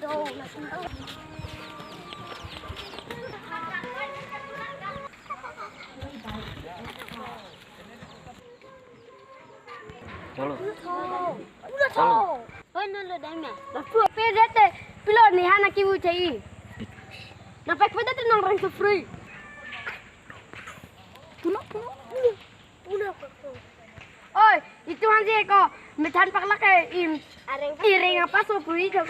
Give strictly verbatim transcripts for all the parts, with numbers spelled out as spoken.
Chalo. Chalo. Oi, no lo dai me. Lapu pe dete pilo ni hana ki bu chai. Na pek pe dete nang reng sufri. Puno, puno. Oi, itu hansi ko, methan paklak ke im. Areng. Ireng apa so kui ko.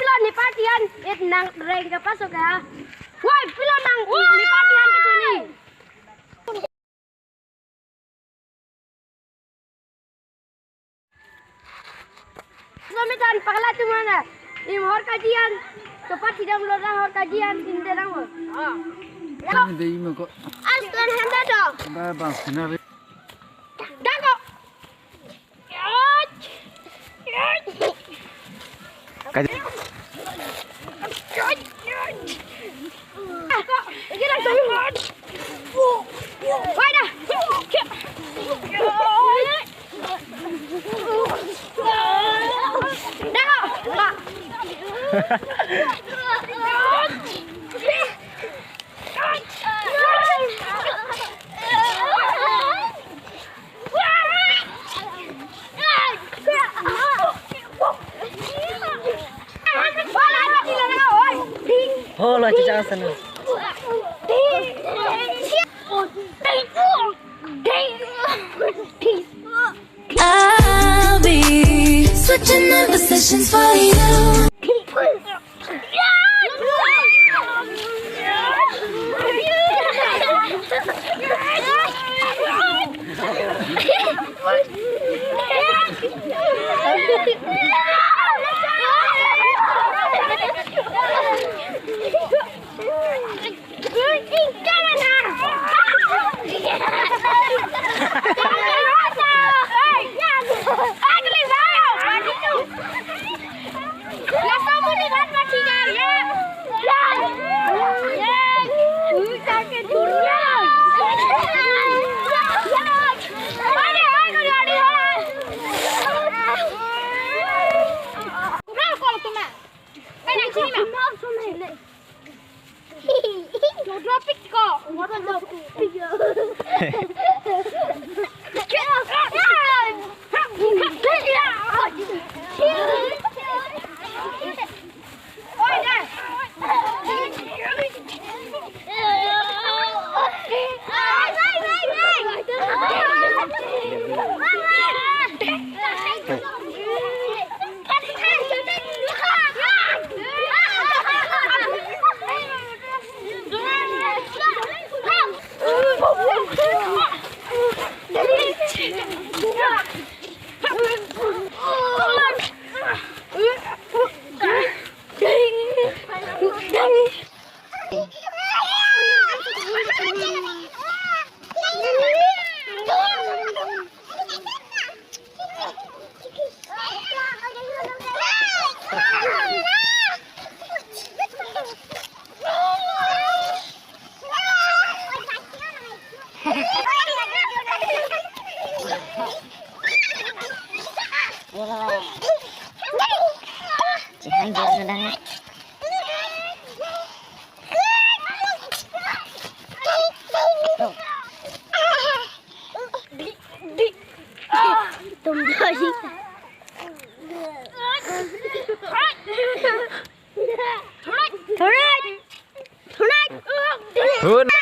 Pilo ni patian, it nang reng apa so ka. Woi, pilo nang ni patian ke tuni. Sami tan pakla tu mana? Im hor kajian. Cepat tidak melorang hor kajian, tidak tahu. Ah. Kan dia imo ko. Askan handa to. Ba bang sina re. Dago. Kaj- Holo, cincang sana. I'll be switching up positions for you. Cihang jer sedang. Tum doi. Thurai. Thurai. Hun.